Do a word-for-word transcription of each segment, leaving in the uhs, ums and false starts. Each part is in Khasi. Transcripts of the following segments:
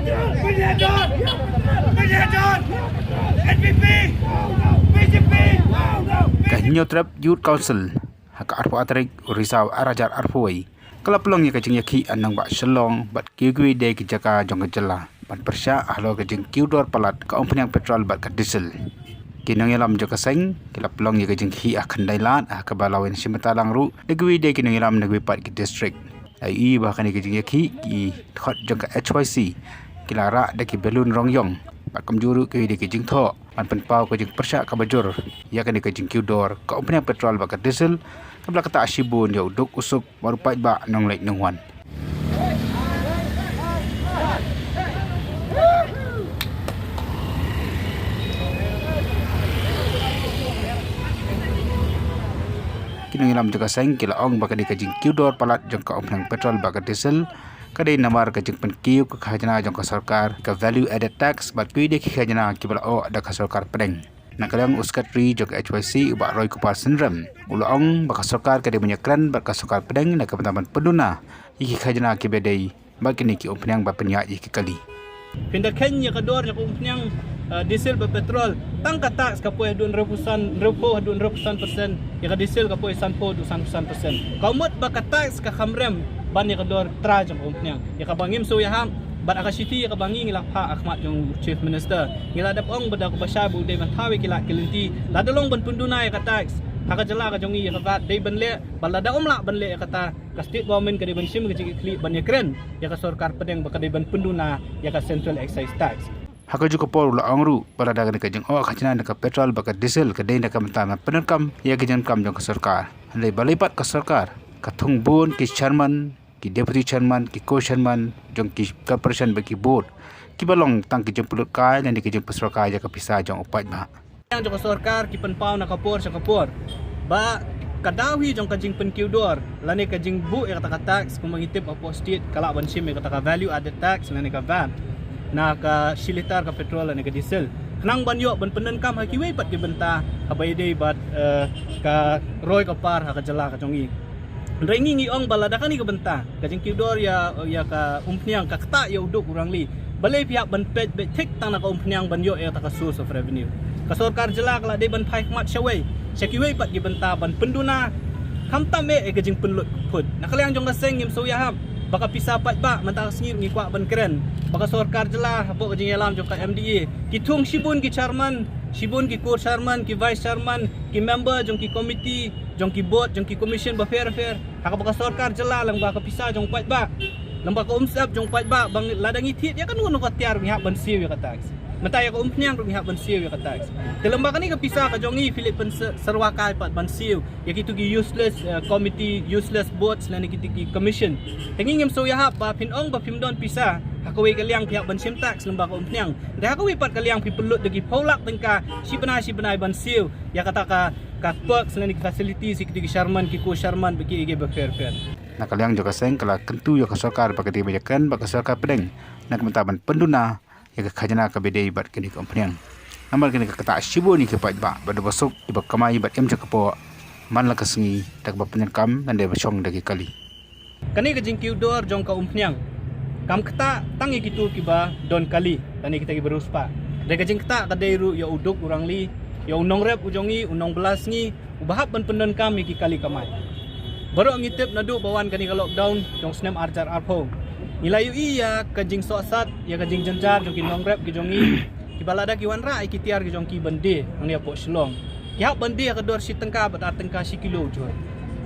Penyedot! Penyedot! N P P! B J P! Ka Hynñiewtrep Youth Council ha ka arphew tarik u Risaw arhajar arphew wei ka la pynlong ïa ka jingïakhih ha nongbah Shillong bad kiwei kiwei de ki jaka jong ka jylla ban pyrshah halor ka jingkiew dor palat ka umphniang petrol bad ka diesel. Ki nongïalam jong ka seng ki la pynlong ïa ka jingïakhih ha khyndai lad ha kaba la wan shim bynta lang ruh da kiwei de ki nongïalam na kiwei pat ki district. La ïohi ba ha kane ka jingïakhih ki dkhot jong ka H Y C ki la rah da ki balloon rong ïong bad kumjuh ruh kiwei de ki jingthoh ban pynpaw ka jingpyrshah kaba jur ïa kane ka jingkiew dor ka umphniang petrol bad ka diesel kaba la ktah shibun ïa u duk u suk bad u paidbah nongleit nongwan. Ki nongïalam jong ka seng ki la ong ba kane ka jingkiew dor palat jong ka umphniang petrol bad ka diesel ka dei namar ka jingpynkiew ka khajna jong ka sorkar, ka value added tax bad kiwei de ki khajna kiba la oh da ka sorkar pdeng. Na ka liang u Secretary jong ka H Y C u Bah Roy Kupar Synrem u la ong ba ka sorkar ka dei ban ïakren bad ka sorkar pdeng na ka bynta ban pynduna ïa ki khajna kiba dei bad kine ki umphniang ba pynïaid ïa ki kali. Phin da kheiñ ïa ka dor jong ka umphniang, eh, diesel bad petrol, tang ka tax ka poi haduh hynriewphew san, hynriewphew haduh hynriewphew san percent, ïa ka diesel ka poi sanphew haduh sanphew san percent. Ka mut ba ka tax ka kham rem ban ïa ka dor trai jong ka umphniang. Ïa kaba ngim shu ïahap bad ha ka shithi ïa kaba ngi ngi la phah ha khmat jong u Chief Minister, ngi la dep ong ba da kaba shai ba u dei ban thaw ïa ki lad ki lynti, lada long ban pynduna ïa ka tax ha ka jylla ka jong ngi, ïa ka VAT dei ban leh, bad lada ym lah ban leh ïa kata, ka state government ka dei ban shim ka jingkitkhlieh ban ïakren ïa ka sorkar pdeng ba ka dei ban pynduna ïa ka central excise tax. Ha kajuh ka por u la ong ruh ba lada kane ka jingoh khajna na ka petrol bad ka diesel ka dei na ka bynta ban pyndonkam ïa ka jingdonkam jong ka sorkar, hynrei balei pat ka sorkar ka thung bun ki chairman, ki deputy chairman, ki co-chairman jong ki corporation bad ki board kiba long tang ki jingpynlut kai lane ki jingpynshoi kai ïa ka pisa jong u paidbah. Jong ka sorkar ki pynpaw na ka por sha ka por ba ka daw hi jong ka jingpynkiew dor lane ka jingbuh ïa kata ka tax, kumba ngi tip hapoh state ka lah ban shim ïa kata ka value added tax lane ka VAT na ka shi litar ka petrol lane ka diesel, khnang ban ïoh ban pyndonkam ha kiwei pat ki bynta haba ïadei bad, eh, ka roi ka par ha ka jylla ka jong ngi. Hynrei ngi ngi ong ba lada kane ka bynta ka jingkiew dor ïa, ïa ka umphniang ka ktah ïa u duk u rangli, balei phi hap ban peit beit thik tang na ka umphniang ban ïoh ïa kata ka source of revenue? Ka sorkar jylla ka la dei ban phai khmat shawei sha kiwei pat ki bynta ban pynduna, khamtam eh ïa ka jingpynlut kput. Na ka liang jong ka seng ngim shu ïahap ba ka pisa paidbah mynta ka sngi ngi kwah ban kren ba ka sorkar jylla hapoh ka jingïalam jong ka M D A ki thung shibun ki chairman, shibun ki kur chairman, ki vice chairman, ki member jong ki committee, jong ki board, jong ki commission bapher bapher, ha kaba ka sorkar jylla lyngba ka pisa jong paidbah, lyngba ka umsyep jong paidbah, ba lada ngi thied ïa kano kano ka tiar ngi hap ban siew ïa ka tax. Mynta ïa ka umphniang ruh ngi hap ban siew ïa ka tax. Te lyngba kane ka pisa ka jong ngi phi leh pynsyrwa kai pat ban siew ïa kito ki useless, eh, committee, useless boards lane kito ki commission. Te ngi ngim shu ïahap ba phin ong ba phim don pisa ha kawei ka liang phi hap ban shim tax lyngba ka umphniang, te ha kawei pat ka liang phi pynlut da ki phew lak tyngka shi bnai shi bnai ban siew ïa kata ka, ka perks lane ki facilities ïa kito ki chairman, ki co-chairman bad kiei kiei bapher bapher. Na ka liang jong ka seng ka la kyntu ïa ka sorkar ba ka dei ban ïakren bad ka sorkar pdeng na ka bynta ban pynduna ïa ka khajna kaba dei bad kane ka umphniang. Namar kane ka ktah shibun ïa ki paidbah bad uba suk, uba kamai bad im sha ka poh man la ka sngi da kaba pyndonkam lane ba shong da ki kali. Kane ka jingkiew dor jong ka umphniang kam ktah tang ïa kito kiba don kali lane kita kiba riewspah. Dei ka jingktah ka dei ruh ïa u duk u rangli, ïa u nongrep u jong ngi, u nongbylla sngi, uba hap ban pyndonkam ïa ki kali kamai. Baroh ngi tip naduh ba wan kane ka lockdown jong snem arhajar arphew, ngi la ïohi ïa ka jingsohsat, ïa ka jingjynjar jong ki nongrep ki jong ngi, kiba lada ki wanrah ïa ki tiar ki jong ki ban die hangne hapoh Shillong, ki hap ban die ha ka dor shi tyngka bad ar tyngka shi kilo u jhur.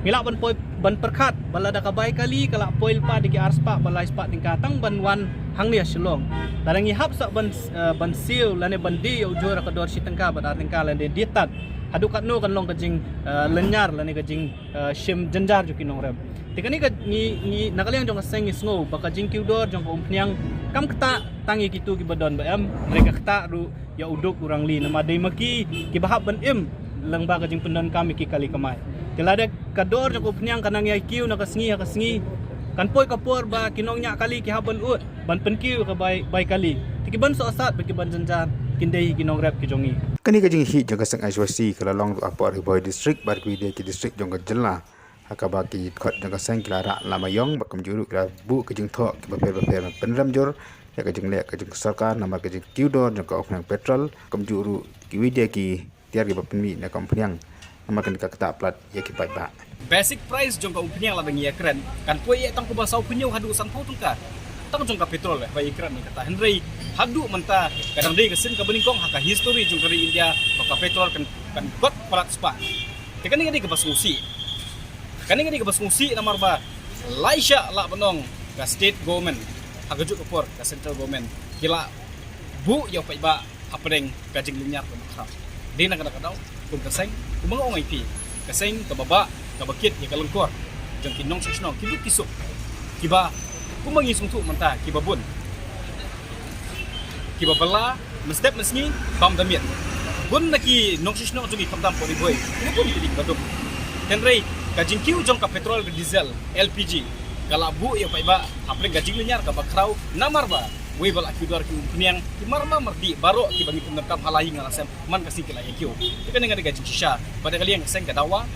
Ngi lah ban poi ban pyrkhat ba lada ka bai kali ka lah poi lypa da ki arspah bad laispah tyngka tang ban wan hangne ha Shillong. Lada ngi hap sah ban, eh, ban siew lane ban die ïa u jhur ha ka dor shi tyngka bad ar tyngka lane die tad, haduh katno kan long ka jing, eh, lynñiar lane ka jing, eh, shim jynjar jong ki nongrep. Te kane ka ngi, ngi na ka liang jong ka seng ngi sngew ba ka jingkiew dor jong ka umphniang kam ktah tang ïa kito kiba don ba em, hynrei ka ktah ruh ïa u duk u rangli, namar dei ma ki kiba hap ban im lyngba ka jingpyndonkam ïa ki kali kamai. Te lada ka dor jong ka umphniang ka nang ïai kiew na ka sngi ha ka sngi, kan poi ka por ba ki nongñiah kali ki hap ban ud ban pynkiew ïa ka bai, bai kali. Te ki ban sohsat bad ki ban jynjar kin dei hi ki nongrep ki jong ngi. Kane ka jingïakhih jong ka seng H Y C ka la long ruh hapoh Ri Bhoi District bad kiwei de ki district jong ka jylla, ha kaba ki dkhot jong ka seng ki la rah lama ïong bad kumjuh ruh ki la buh ki jingthoh kiba pher bapher ban pynrem jur ïa ka jingleh ka jong ka sorkar namar ka jingkiew don jong ka umphniang petrol, kumjuh ruh kiwei de ki tiar kiba pynmih na ka umphniang namar kane ka ktah palat ïa ki paidbah. Basic price jong ka umphniang lada ngi ïakren kan poi ïa tang kumba saw phew haduh sanphew tyngka tang jong ka petrol ba ïakren ïa kata, hynrei haduh mynta ka dang dei ka sien kaba nyngkong ha ka history jong ka ri India ba ka petrol kan, kan kot palat spah. Te kane ka dei kaba sngewsih. Kane ka dei kaba sngewsih namar ba lai shah lah ban ong ka state government ha kajuh ka por ka central government ki la buh ïa u paidbah hapdeng ka jinglynñiar kaba khraw. Dei na kata ka daw kum ka seng, kumba nga ong ïa phi, ka seng kaba bah, kaba kit ïa ka lyngkor jong ki nongshong shnong, ki duk ki suk, kiba kumba ngi sngewthuh mynta kiba bun, kiba bylla mynstep mynsngi bam da miet. Bun na ki nongshong shnong jong ngi khamtam pori bhoi, bun ki dei kiba duk. Hynrei ka jingkiew jong ka petrol, ka diesel, L P G ka la buh ïa u paidbah hapdeng ka jinglynñiar kaba khraw namar ba wei ba la kiew dor ki umphniang, ki mar ba mar dih baroh kiba ngi pyndonkam ha la ïing ha la sem man ka sngi ki la ïa kiew. Te kane ka dei ka jingshisha ba da ka liang ka seng ka dawa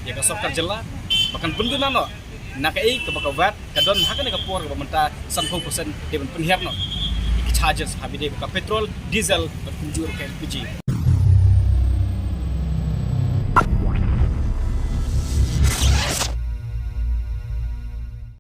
ïa ka sorkar jylla ba kan pynduna noh na kaei kaba ka vat ka don ha kane ka por kaba mynta sanphew percent dei ban pynhiar noh ïa ki charges ha ba dei ka petrol, diesel bad kumjuh ruh ka L P G.